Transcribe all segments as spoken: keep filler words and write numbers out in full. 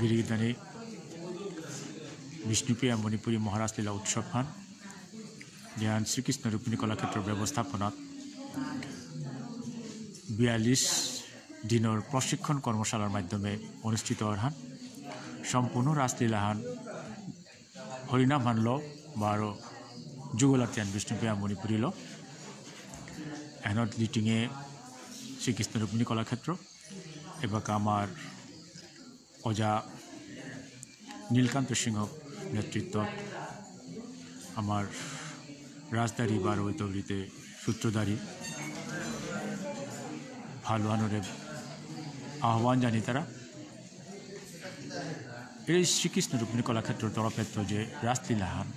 গিরিগিথানি বিষ্ণুপ্রিয়া মণিপুরী মহারাসলীলা উৎসবহান, যেহান শ্রীকৃষ্ণ রুক্মিণী কলাক্ষেত্র ব্যবস্থাপনাত বিয়াল্লিশ দিনর প্রশিক্ষণ কর্মশালার মাধ্যমে অনুষ্ঠিত অরহান। সম্পূর্ণ রাসলীলাহান হরিনামহানলো বারো যুগলাতিয়ান বিষ্ণুপ্রিয়া মণিপুরীলো। এহানর লিটিংয়ে শ্রীকৃষ্ণ রুক্মিণী কলাক্ষেত্র এবাকা আমার ওজা নীলকান্ত সিংহ নেতৃত্বত আমার রাসদারি বারো ইতবরিতে সূত্রধারী ভালুয়ানরে আহ্বান জানিতারা। এই শ্রীকৃষ্ণ রুক্মিণী কলাক্ষেত্র তরফেত্ত যে রাসলীলাহান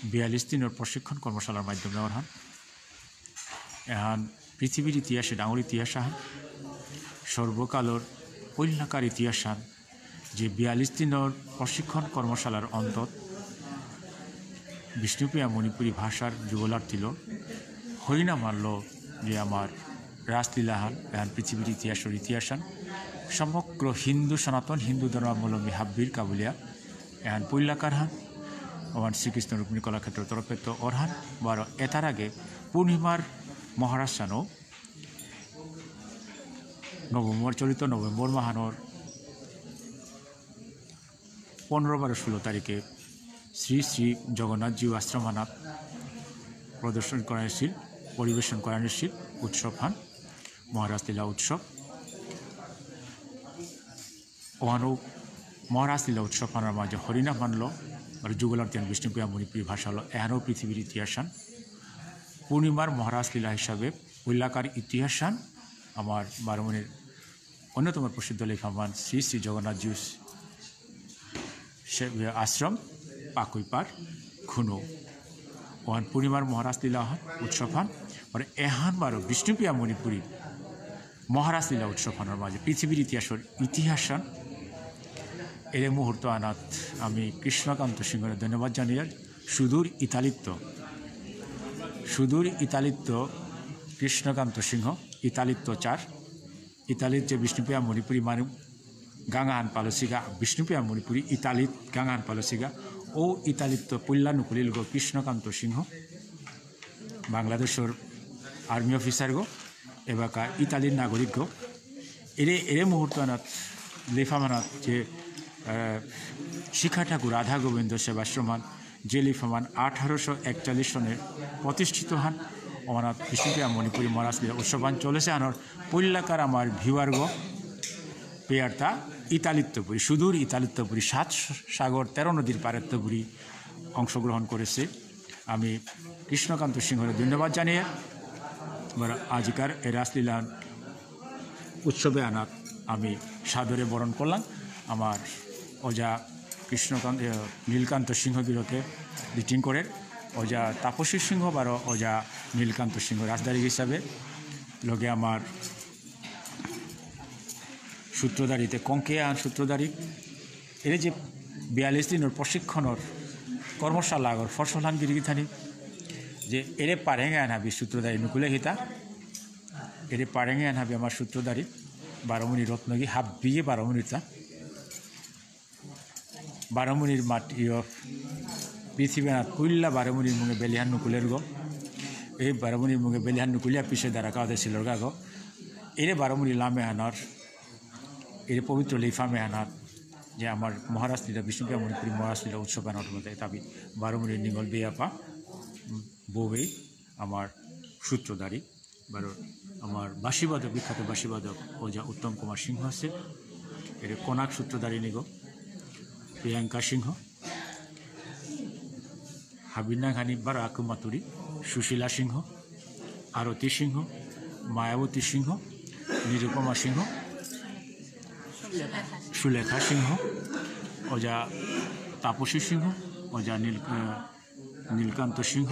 বিয়াল্লিশ দিনর প্রশিক্ষণ কর্মশালার মাধ্যমে অরহান। এহান পৃথিবীর ইতিহাসে ডাঙর ইতিহাস আহান। সর্বকালর পৈলাকার ইতিহাস আহান যে বিয়াল্লিশ দিনর প্রশিক্ষণ কর্মশালার অন্তত বিষ্ণুপ্রিয়া মণিপুরী ভাষার যুগলার্থীলো হরিনামহানলো যে আমার রাসলীলাহান, এহান পৃথিবীর ইতিহাসর ইতিহাসহান। সমগ্র হিন্দু, সনাতন হিন্দু ধর্মাবলম্বী হাব্বির কাবুলিয়া এহান পৈলাকারহান। ওহান শ্রীকৃষ্ণ রুক্মিণী কলাক্ষেত্র তরফেত্ত অরহান। বারো এতার আগে পূর্ণিমার মহারাসহানও নভেম্বর, চলিত নভেম্বর মাহানর পনেরো, বারো, ষোলো তারিখে শ্রী শ্রী জগন্নাথ জিউ আশ্রমহানাত প্রদর্শন করা হয়েছিল, পরিবেশন করা হয়েছিল উৎসবহান, মহারাসলীলা উৎসব। ওহানও মহারাসলীলা উৎসবহানর মাঝে হরিনামহানলো আর যুগলার্থী বিষ্ণুপ্রিয়া মণিপুরী ভাষালো এহানও পৃথিবীর ইতিহাসহান। পূর্ণিমার মহারাসলীলা হিসাবে পৈলাকার ইতিহাসহান আমার বারমুনির অন্যতম প্রসিদ্ধ লেফামান শ্রী শ্রী জগন্নাথ জিউ সে-, আশ্রম, পাকুইপার, খুনু। ওহান পূর্ণিমার মহারাসলীলা হান, উৎসবহান, মানে এহান বারো বিষ্ণুপ্রিয়া মণিপুরী মহারাসলীলা উৎসবহানর মাঝে পৃথিবীর ইতিহাসর ইতিহাসহান। এরে মুহূর্ত আনাত আমি কৃষ্ণকান্ত সিংহরে ধন্যবাদ জানিয়ার। সুদূর ইতালিত্ত, সুদূর ইতালিত্ত কৃষ্ণকান্ত সিংহ, ইতালিত্ত চার, ইতালির যে বিষ্ণুপ্রিয়া মণিপুরী মানু গাঙহান পালসিগা, বিষ্ণুপ্রিয়া মণিপুরী ইতালিত গাঙহান পালসিগা, ও ইতালিত্ত পৈলা নুকুলিলগ কৃষ্ণকান্ত সিংহ, বাংলাদেশর আর্মি অফিসার গো, এবাকা ইতালির নাগরিক গো। এরে, এরে মুহূর্ত আনাত, লেফামানাত যে, আহ, শিক্ষা ঠাকুর রাধা গোবিন্দ সেবাশ্রমহান যে লেফামান আঠারোশো একচল্লিশ সনে প্রতিষ্ঠিত হান, ওনার বিষ্ণুপ্রিয়া মণিপুরী মহারাসলীলা উৎসবহান চলেছে আনর পৈলাকার আমার ভিউয়ার গো, পেয়ারতা ইতালিত্তপুরী, সুদূর ইতালিত্তপুরী, সাত সাগর তেরো নদীর পারেত্তপুরী অংশগ্রহণ করেছে। আমি কৃষ্ণকান্ত সিংহরে ধন্যবাদ জানিয়ে এবার আজিকার এই রাসলীলা উৎসবে আনাত আমি সাদরে বরণ করলাম আমার ওজা কৃষ্ণকান্ত, এ, নীলকান্ত সিংহ গিরকে লিটিং করে, ওজা তাপসী সিংহ বারো ওজা নীলকান্ত সিংহ রাসদারি হিসাবে, লগে আমার সূত্রধারীতে কঙ্কে আন সূত্রধারী। এরে যে বিয়াল্লিশ দিনর প্রশিক্ষণর কর্মশালা আগর ফসলহান গিরিগিথানি যে এরে পারেঙে আনহাবি সূত্রধারী নুকুলে হিতা। এরে পারেঙে আনহাবি আমার সূত্রধারী বারোমণি রত্নগী হাব্বিয়ে বারোমণিতা। বারোমণির মাটি, ইয়, পৃথিবীনাথ কুইল্লা বারোমণির মুঙে বেলিহান নুকুলের গো। এই বারোমণির মুঙে বেলিহান নুকুলিয়া পিছে দ্বারা কাউতে সিলর গা গো। এরে বারোমণি লামে আনার, এরে পবিত্র লেফামে আনার, যে আমার মহারাসলীলা, বিষ্ণুপ্রিয়া মণিপুরী মহারাসলীলা উৎসব আনার মধ্যে তাবি বারোমণির নিঙল বেয়াপা, উম, বউবেই আমার সূত্রধারী। বারো আমার বাঁশিবাদক, বিখ্যাত বাঁশিবাদক ওজা উত্তম কুমার সিংহ আছে। এর কনাক সূত্রধারিণী গো প্রিয়াঙ্কা সিংহ। হাবিনাঘানি বারো আকু মাতুরি সুশীলা সিংহ, আরতি সিংহ, মায়াবতী সিংহ, নিরুপমা সিংহ, সুলেখা সিংহ, ওজা তাপসী সিংহ, ওজা নীল, আহ, নীলকান্ত সিংহ,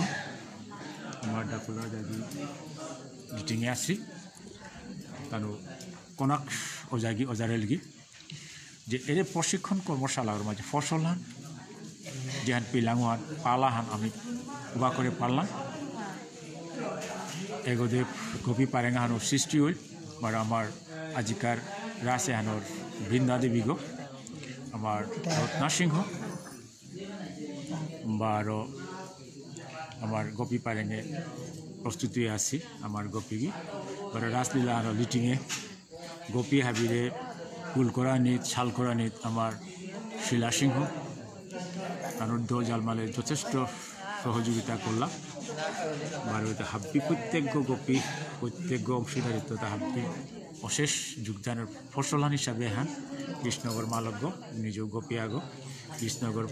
আমার ডাকুলা দাদি লিটিংয়ে আছি, তানু কনাক ওজাগি ওজারেলগি, যে এরে প্রশিক্ষণ কর্মশালার মাঝে ফসলহান, যেহান পিলাংহান, পালাহান আমি উবা করে পারলাম। এগোদে কবি পারেঙাহানও সৃষ্টি হইল, আর আমার আজিকার রাস এহানর বৃন্দা দেবী গো, আমার রত্না সিংহ, বারো আমার গোপী পারেঙে প্রস্তুতি আছি, আমার গোপী গি, বারো রাসলীলা আরো লিটিংয়ে গোপী হাবিরে কুল করানিত, ছাল করানিত আমার শিলা সিংহ, তানুর দো জালমালে যথেষ্ট সহযোগিতা করলা। বারো এতা হাব্বি প্রত্যেক গোপী, প্রত্যেক অংশীদারিত্ব তা হাব্বি অশেষ যোগদানর ফসলহান হিসাবে হান কৃষ্ণগর মালকগ, নিজেও গোপী আগো, কৃষ্ণগর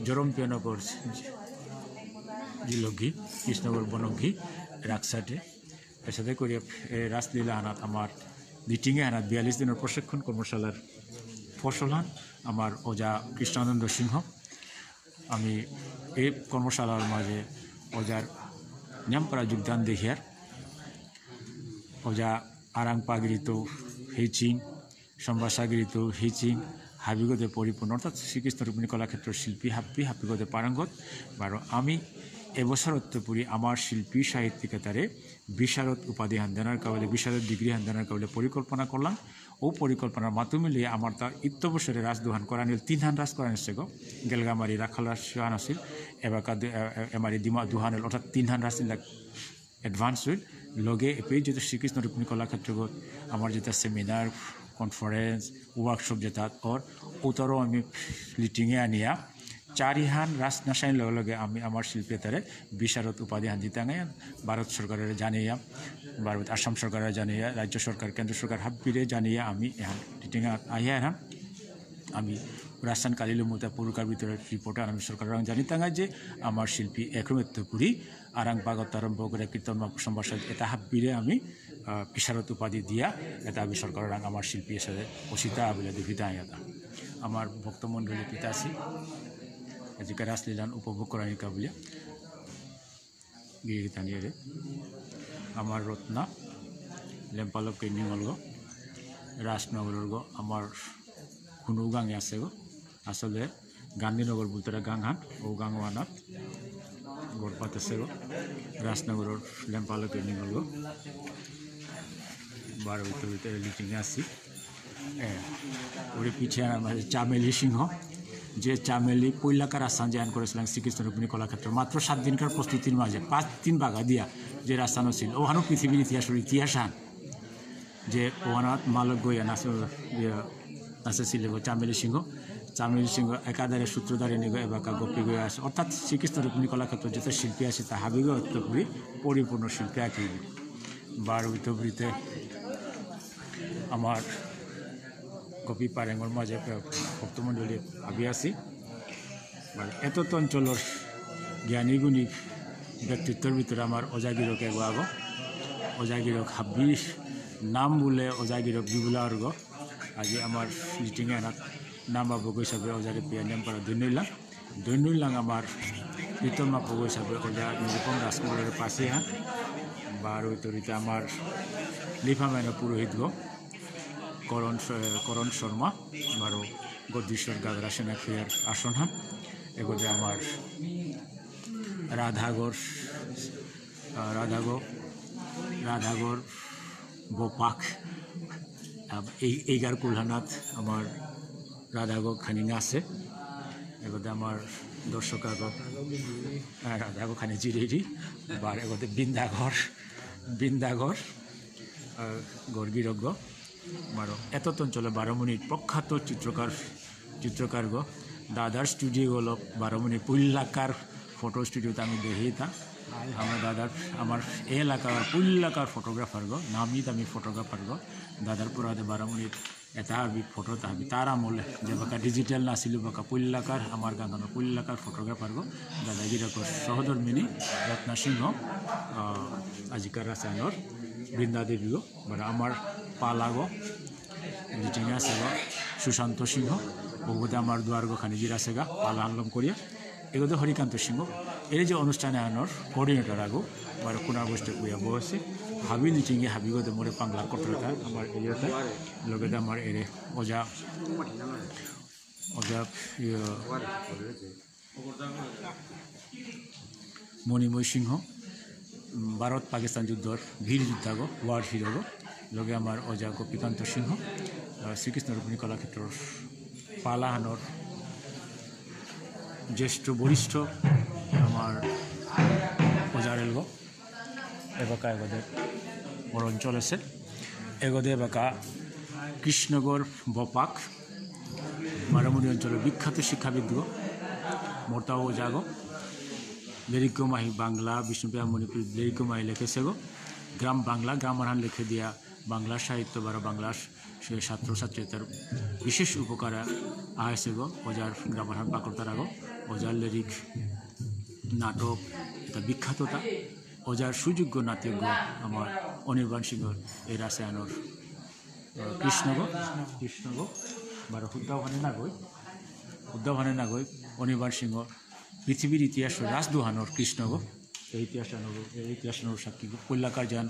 জরম পিয়নগর জিলগি, কৃষ্ণগর বনগি, রাকসাটে। এসাদে করি এ রাসলীলা হানাত আমার লিটিংয়ে হানাত বিয়াল্লিশ দিনর প্রশিক্ষণ কর্মশালার ফসলহান আমার ওজা কৃষ্ণানন্দ সিংহ। আমি এই কর্মশালার মাঝে ওজার নিয়ামপারা যোগদান দেখিয়ার ওজা আরাং পাগড়িত হেচিং, সম্ভাষাগিরিত হেচিং, হাবিগতে পরিপূর্ণ, অর্থাৎ শ্রীকৃষ্ণ রুক্মিণী কলাক্ষেত্র শিল্পী হাব্বি, হাবিগতে পারঙ্গত। বারো আমি এবছরত্ত পুরি আমার শিল্পী সাহিত্যিকতারে বিশারদ উপাধি হান দেনার কাবলে, বিশারদ ডিগ্রি হান দেনার কাবলে পরিকল্পনা করলাম। ও পরিকল্পনার মাধ্যমে লিয়ে আমার তা ইত্য বছরে রাস দুহান করানিল, তিনহান রাস করানি সেগো, গেলগামারি রাখাল রাস হান আছিল, এবাকা দু-, এ-, এ-, এমারি দিমা দুহানিল, অর্থাৎ তিনহান রাস ইলা অ্যাডভান্স হইল। লগে এপে যেহেতু শ্রীকৃষ্ণ রুক্মিণী কলাক্ষেত্রগত আমার যেটা সেমিনার, কনফারেন্স, ওয়ার্কশপ যেটা অর, ওটারও আমি লিটিংয়ে আনিয়া চারিহান রাস নাসাইন লগে লগে আমি আমার শিল্পী তারে বিশারদ উপাধি হান দিতাঙাই, ভারত সরকারের জানিয়া, ভারত আসাম সরকারের জানিয়া, রাজ্য সরকার, কেন্দ্র সরকার হাব্বিরে জানিয়া আমি এহান লিটিং আহিয়া এহান আমি রাসান কালিলো মুতা পুরকার ভিতরে রিপোর্ট আমি সরকারের জানিতাঙাই যে আমার শিল্পী একরমেত্তপুরি আরাং বাগত আরম্ভ করে কীর্তন মহাপ্রসঙ্গ এটা হাব্বিরে আমি, আহ, বিশারদ উপাধি দিয়া এটা আমি সরকারের আমার শিল্পী হিসাবে অসিতা বলে দেখিতা এটা। আমার ভক্তমণ্ডলী পিতা আছি, আজিকার রাসলীলান উপভোগ করানি কাবুলিয়া গিরি গিথানিরে। আমার রত্না, লেম্পালকে নিঙলগো, রাসনগরগো, আমার খুনু গাঙে আছে গো। আসলে গান্ধীনগর বুলতারা গাঙহান, ও গাঙ ওয়ানাত গড়পাত আছে গো। রাসনগরর লেম্পালকে নিঙলগো। বারো ভিতরে ভিতরে লিটিং আছি। এ, ওরে পিছে আমার মাঝে চামেলি সিংহ, যে চামেলি পৈলাকার আসান জাহান করেছিলেন শ্রীকৃষ্ণ রুক্মিণী কলাক্ষেত্র। মাত্র সাত দিনকার প্রস্তুতির মাঝে পাঁচ দিন বাগা দিয়া যে রাসান ছিল, ওখানেও পৃথিবীর ইতিহাস, ওর ইতিহাস আন। যে ওহানাত মালক গইয়া নাচে, ইয়া, নাচেছিল গো চামেলি সিংহ। চামেলি সিংহ একাধারে সূত্রধারিণী গো এবাকা গোপী গইয়া আছে। অর্থাৎ শ্রীকৃষ্ণ রুক্মিণী কলাক্ষেত্র যত শিল্পী আছে তা হাবিগো অত্যপুরি পরিপূর্ণ শিল্পী আঁকি। বারো ভিতরে আমার গোপী পারেঙর মাঝে ভক্তমণ্ডলী হাবি আছি। মানে এত অঞ্চলর জ্ঞানী গুণী ব্যক্তিত্বর ভিতরে আমার ওজাগিরক এগো আগো। ওজাগিরক হাব্বি নাম বুলে ওজাগিরক বিবুলা অর্গ। আজি আমার মিটিং এনাত নাম আবগ হিসাবে ওজারে পিয়া নিয়াম পারা ধন্যইলাম। ধন্যইলাম আমার প্রীতম আবগ হিসাবে ওজা নিরুপম রাজকুমারের পাশে হ্যাঁ। বারো তরিতে আমার লিফামেন পুরোহিত গো। করণ শ-, করণ শর্মা, বারো গদ্দীশ্বর গাগরা সেনা ফিয়ার আসন হান। এগোতে আমার রাধাগর, আহ, রাধাগো, রাধাগর বপাক, আহ, এই, এইগার কুলহানাত আমার রাধাগো খানি আছে। এগোতে আমার দর্শক আগো, আহ, রাধাগো খানি জিরেরি, বার এগোতে বৃন্দাগর, বৃন্দাগর, আহ, গর্গীরগ, বারো এত অঞ্চলে বারো মিনিট প্রখ্যাত চিত্রকার, চিত্রকারগ, দাদার স্টুডিও হলো বারো মিনিট পুল্লাকার ফটো স্টুডিওতে আমি দেখি তা। আমার দাদার, আমার এলাকার পুল্লাকার ফটোগ্রাফারগ, নামি দামি ফটোগ্রাফারগ, দাদার পুরাতে বারো মিনিট এটা হাবি ফটো তা হাবি তার আমলে যে বাকা ডিজিটাল নাছিল বাকা পুল্লাকার, আমার গাঙর পুল্লাকার ফটোগ্রাফারগ, দাদাগিরকর সহধর্মিনী রত্না সিংহ, আহ, আজিকার রাসায়নর বৃন্দা দেবীগ, মানে আমার পালাগো, মিটিং আছে গো, সুশান্ত সিংহ, ওগোতে আমার দুয়ারগো খানি জিরা সেগা, পালা আনলম করিয়া, এগোতে হরিকান্ত সিংহ, এই যে অনুষ্ঠানে আনোর কোঅর্ডিনেটর আগো, বারো কোনা বসতে কুয়া বসে, হাবি মিটিংয়ে হাবি গোতে মোরে পাংলা কতলতা, আমার এরিয়াতে, লগেতে আমার এরে, ওজা, ওজা, ইয়ে, মণিময় সিংহ, উম, ভারত পাকিস্তান যুদ্ধর বীর যোদ্ধাগো, ওয়ার হিরোগো, লগে আমার ওজা গোপীকান্ত সিংহ, আহ, শ্রীকৃষ্ণ রুক্মিণী কলাক্ষেত্রর পালাহানর জ্যেষ্ঠ বরিষ্ঠ আমার ওজারেলগ। এবাকা এগোদে মোর অঞ্চল আছে, এগোদে এবাকা কৃষ্ণগর বপাক মারামুনি অঞ্চলের বিখ্যাত শিক্ষাবিদ গো, মোরতাও ওজাগো। লেরিক মাহি বাংলা, বিষ্ণুপ্রিয়া মণিপুরী লেরিক মাহি লেখেছে গো। গ্রাম বাংলা, গ্রামারহান লেখে দিয়া বাংলা সাহিত্য বারো বাংলা স-, সে ছাত্র ছাত্রীদের বিশেষ উপকারে আহেছে গো। ওজার গ্রামারহান পাকড়তারা গো, ওজার লেরিক, নাটক, এটা বিখ্যাততা। ওজার সুযোগ্য নাটক গো, আমার অনির্বাণ সিংহর এই রাসায়নর, আহ, কৃষ্ণ গো, কৃষ্ণ গো, বারো হুদ্দা ওখানে না গই, হুদ্দা ওখানে না গই, অনির্বাণ সিংহ পৃথিবীর ইতিহাস রাজদুহানর কৃষ্ণগ, এই ইতিহাস আনর, এই ইতিহাস আনর সাক্ষী। পৈলাকার যান,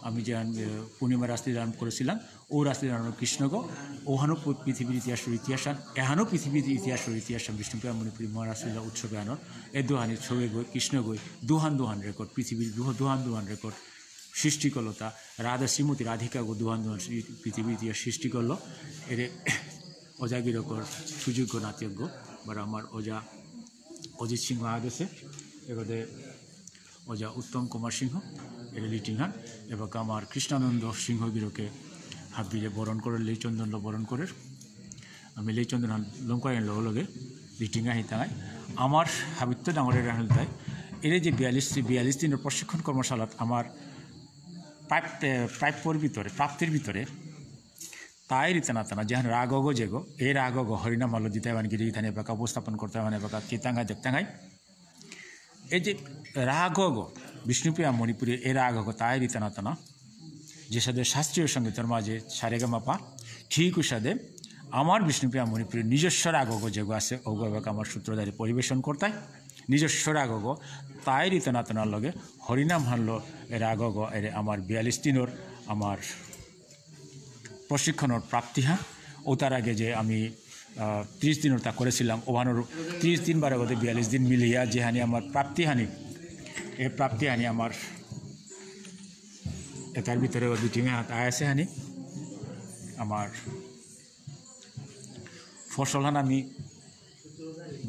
আমি যান, এ, পূর্ণিমা রাসলীলা আরম্ভ করেছিলাম, ও রাসলীলা আনর কৃষ্ণগ, ওহানো পু-, পৃথিবীর ইতিহাস, ইতিহাস আন, এহানো পৃথিবীর ইতিহাস, ইতিহাস আন বিষ্ণুপ্রিয়া মণিপুরী মহারাসলীলা উৎসবে আনর, এ দুহানি ছবে গই, কৃষ্ণগই, দুহান দুহান রেকর্ড, পৃথিবীর দুহ-, দুহান দুহান রেকর্ড সৃষ্টি করলো তা, রাধা শ্রীমতী রাধিকাগ দুহান দুহান সৃ-, পৃথিবীর ইতিহাস সৃষ্টি করলো, এরে অজাগিরকর সুযোগ্য নাট্যজ্ঞ, বারো আমার ওজা অজিত সিংহ আগেছে, এগোদে ওজা উত্তম কুমার সিংহ, এর লিটিংহান, এবাকা আমার কৃষ্ণানন্দ সিংহ গিরকে হাবিরে বরণ করে, লেই চন্দনলো বরণ করে। আমি লেই চন্দনহান লমকরানি লগে লগে লিটিং আহি তাঙাই। আমার হাবিত্ত ডাঙরে রাহুল তাই, এরে যে বিয়াল্লিশ, বিয়াল্লিশ দিনের প্রশিক্ষণ কর্মশালাত আমার প্রাপ্য-, প্রাপ্যর ভিতরে, প্রাপ্তির ভিতরে, তাই রীতি না তানা, যেহান রাগগ যেগো, এই রাগগ হরিনাম হলো দিতে মানে গিরি গিথানি এবাকা উপস্থাপন করতে মানে এবাকা কিতাঙ্গা দেখতাঙ্গাই। এই যে রাগগ, বিষ্ণুপ্রিয়া মণিপুরী এই রাগগ তাই রীতি না তানা, যে সাদে শাস্ত্রীয় সঙ্গীতর মাঝে সারেগামাপা, ঠিক উসাদে আমার বিষ্ণুপ্রিয়া মণিপুরীর নিজস্ব রাগগ যেগো আছে, ওগো এবাকা আমার সূত্রধারে পরিবেশন করতাই, নিজস্ব রাগগ তাই রীতি না তানার লগে হরিনাম হানলো রাগগ এরে আমার বিয়াল্লিশ দিনর আমার প্রশিক্ষণর প্রাপ্তি হা। ও তার আগে যে আমি, আহ, ত্রিশ দিনর তা করেছিলাম, ওহানোর ত্রিশ দিন বারো গতে বিয়াল্লিশ দিন মিলিয়া যে হানি আমার প্রাপ্তি হানি, এ প্রাপ্তি হানি আমার এটার ভিতরে ও দুই টিমে হাত আয় আছে হানি। আমার ফসল হান আমি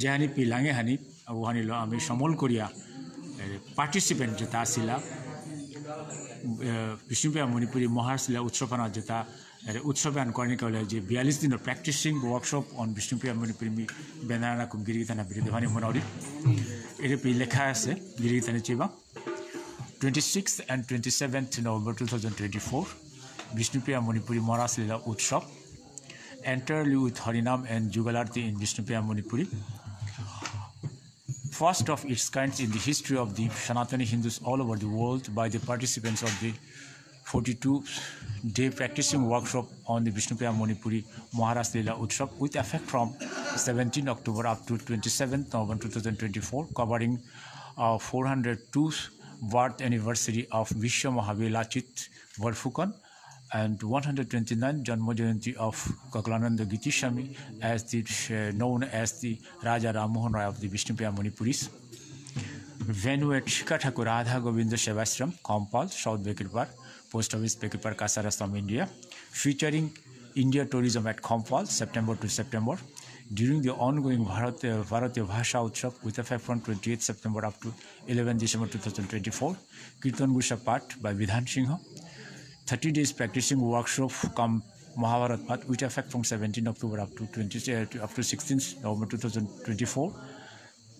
যে হানি পিলাঙে হানি, ওহানিলো আমি সমল করিয়া, এ, পার্টিসিপেন্ট যেটা আসিলা, এ, বিষ্ণুপ্রিয়া মণিপুরী মহারাসলীলা উৎসব হানা যেটা, এ, উৎসবে আন করেনি কেবল যে বিয়াল্লিশ দিনর practicing workshop on Bishnupriya Manipuri মি বেনারানা কুম গিরি গিথানি বিরুদ্ধে হানি মনাউরি। এর পি লেখা আছে গিরি গিথানি Chiba. Twenty-sixth and twenty-seventh November two thousand twenty-four, Bishnupriya Manipuri Maras Lila Utsav, entirely with Harinam and Jugalarti in Bishnupriya Manipuri. First of its kind in the history of the Sanatani Hindus all over the world by the participants of the forty-two day practicing workshop on the Bishnupriya Manipuri Maharas Lila Utsav, with effect from seventeen October up to twenty-seventh November two thousand twenty-four, covering, uh, four hundred two birth anniversary of Vishwa Mahavir Lachit Borphukan and one hundred twenty-nine Janma Jayanti of Gokulananda Gitiswami, as the, uh, known as the Raja Ram Mohan Roy of the Bishnupriya Manipuris. Venue at Shikha Thakur Radha Govinda Sevashram, Kompal, South Bekirpar, Post Office Bekirpar, Kasar, Assam, India, featuring India tourism at Kompal, September to September. During the ongoing Bharat, uh, Bharatiya Bhasha Utsav, with effect from twenty-eighth September up to eleventh December two thousand twenty-four, Kirtan Gosha Path by Bidhan Singha, thirty days practicing workshop cum Mahabharat Path, with effect from seventeenth October up to twenty, uh, up to sixteenth November two thousand twenty-four.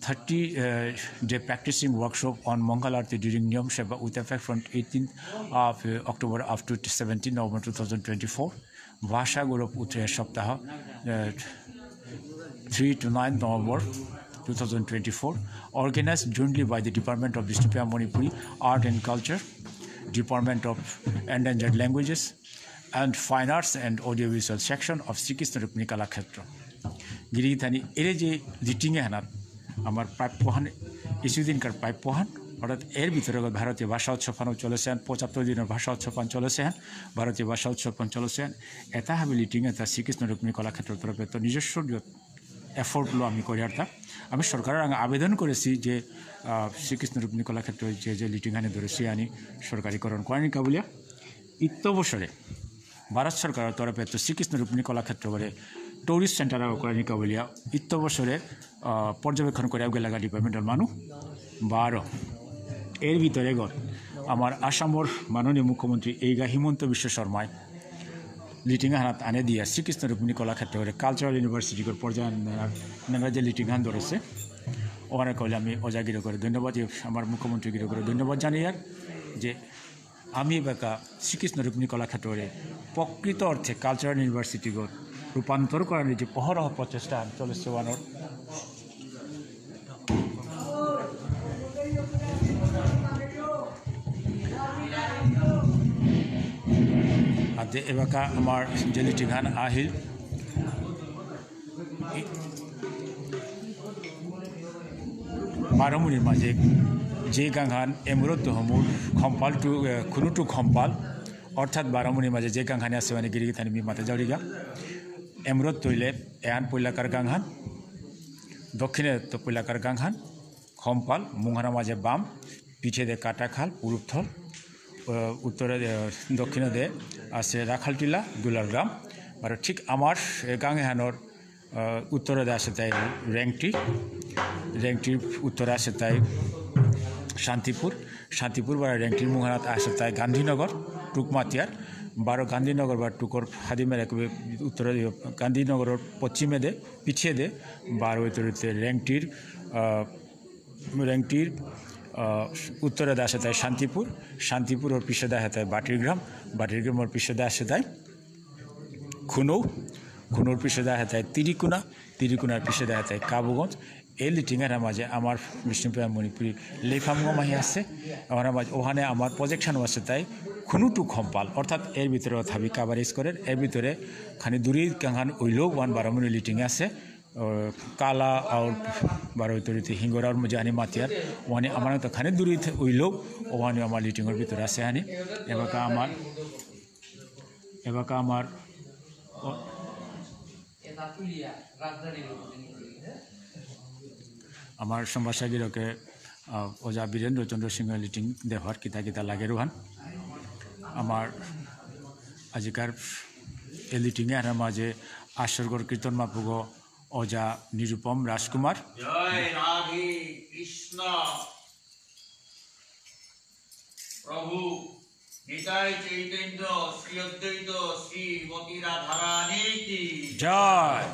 Thirty, uh, day practicing workshop on Mangal Aarti during Niyam Seva with effect from eighteenth of, uh, October up to seventeenth November two thousand twenty-four. Bhasha Gaurav Utsav Saptaha, uh, three to nine November two thousand twenty-four, organized jointly by the Department of Bishnupriya Manipuri Art and Culture, Department of Endangered Languages, and Fine Arts and Audiovisual Section of Srikishna Rukmini Kala Khetra. গিরি গিথানি এরে যে লিটিং এহানাত আমার প্রাপ্যহান, ইস্যু দিনকার প্রাপ্যহান, অর্থাৎ এর ভিতরে ভারতীয় ভাষা উৎসবহানও চলেছে, পঁচাত্তর দিনের ভাষা উৎসবহান চলেছে, ভারতীয় ভাষা উৎসবহান চলেছে। এটা হাবি লিটিং, এটা শ্রীকৃষ্ণ রুক্মিণী কলাক্ষেত্র তরফে তো নিজস্ব এফোর্টলো আমি করিয়ারতা। আমি সরকারের আগে আবেদন করেছি যে, আহ, শ্রীকৃষ্ণ রুক্মিণী কলাক্ষেত্র যে, যে লিটিং হানি ধরেছি আনি সরকারিকরণ করানি কাবুলিয়া। ইত্য বছরে ভারত সরকারর তরফে তো শ্রীকৃষ্ণ রূপিণী কলাক্ষেত্র করে টুরিস্ট সেন্টার আগ করে নিকা বুলিয়া ইত্য বছরে, আহ, পর্যবেক্ষণ করে আগে লাগা ডিপার্টমেন্টর মানু বারো। এর ভিতরে গত আমার আসামর মাননীয় মুখ্যমন্ত্রী এইগা হিমন্ত বিশ্ব শর্মায় লিটিং হানাত আনে দিয়া শ্রীকৃষ্ণ রূপিণী কলাক্ষেত্র করে কালচারাল ইউনিভার্সিটি করে পর্যায়ে নেনার, নেনার যে লিটিং হান ধরেছে, ওখানে কইলে আমি ওজা গিরকরে ধন্যবাদ, আমার মুখ্যমন্ত্রী গিরকরে ধন্যবাদ জানাই আর যে আমি এবাকা শ্রীকৃষ্ণ রূপিণী কলাক্ষেত্ররে প্রকৃত অর্থে কালচারাল ইউনিভার্সিটিগত রূপান্তর করার যে অহরহ প্রচেষ্টা চলেছে ওয়ানোর। আদে এবাকা আমার যে লিটিং হান আহিল, বারোমুনির মাঝে যে গাঙহান এমুরত হমুর খম্পাল টু, এ, খুনু টু খম্পাল, অর্থাৎ বারোমুনির মাঝে যে গাঙহানি আছে মানে গিরিগিথানি মি মাতে যাওরিগা। এমুরত তৈলে এহান পৈলাকার গাঙহান, দক্ষিণে তো পৈলাকার গাঙহান, খম্পাল, মুঙহানার মাঝে বাম, পিছে দে কাটাখাল, পুরুপথল, আহ, উত্তরে দে, দক্ষিণে দে আছে রাখালটিলা, দুলালগ্রাম। আর ঠিক আমার, এ, গাঙেহানর, আহ, উত্তরে দে আছে তাই রেংটি, রেংটির উত্তরে আছে তাই শান্তিপুর, শান্তিপুর বা রেংটির মুঙহানাত আছে তাই গান্ধীনগর, টুকমাতিয়ার, বারো গান্ধীনগর বা টুকর হাদিমের এক উত্তরে দে গান্ধীনগরর পশ্চিমে দে, পিছে দে, বারো উত্তরে রেংটির, আহ, রেংটির, আহ, উত্তরে দে আছে তাই শান্তিপুর, শান্তিপুরর পিছে দে আছে তাই বাটিরগ্রাম, বাটিরগ্রামর পিছে দে আছে তাই খুনৌ, খুনৌর পিছে দে আছে তাই তিরিকুনা, তিরিকুনার পিছে দে আছে তাই কাবুগঞ্জ। এই লিটিংয়ের মাঝে আমার বিষ্ণুপ্রিয়া মণিপুরী লেফামগো মাহি আছে, আমার মাঝে ওখানে আমার প্রজেকশন আছে তাই খুনু টু খম্পাল, অর্থাৎ এর ভিতরে থাবি কাভারেজ করে, এর ভিতরে খানি দূরে কাঙ্গান উইলো ওয়ান বারো মিনিট লিটিং আছে, আহ, কালা আর বারো তরিতে হিঙ্গরার মধ্যে আনি মাতিয়ার, ওয়ানি আমার তো খানি দূরে থে-, উইলো, ওয়ানি আমার লিটিংয়ের ভিতরে আছে আনি। এবাকা আমার, এবাকা আমার, ও, আমার সম্ভাষা গিরকে, আহ, ওজা বীরেন্দ্র চন্দ্র সিংহ লিটিং দেহর কিতা কিতা লাগে রুহান। আমার আজিকার এ লিটিংয়ে আর মাঝে আশ্বরগর কীর্তন মাপুগো ওজা নিরুপম রাজকুমার। জয় রাধে কৃষ্ণ। প্রভু নিতাই চৈতন্য শ্রী অদ্বৈত শ্রীমতী রাধারানী কি জয়।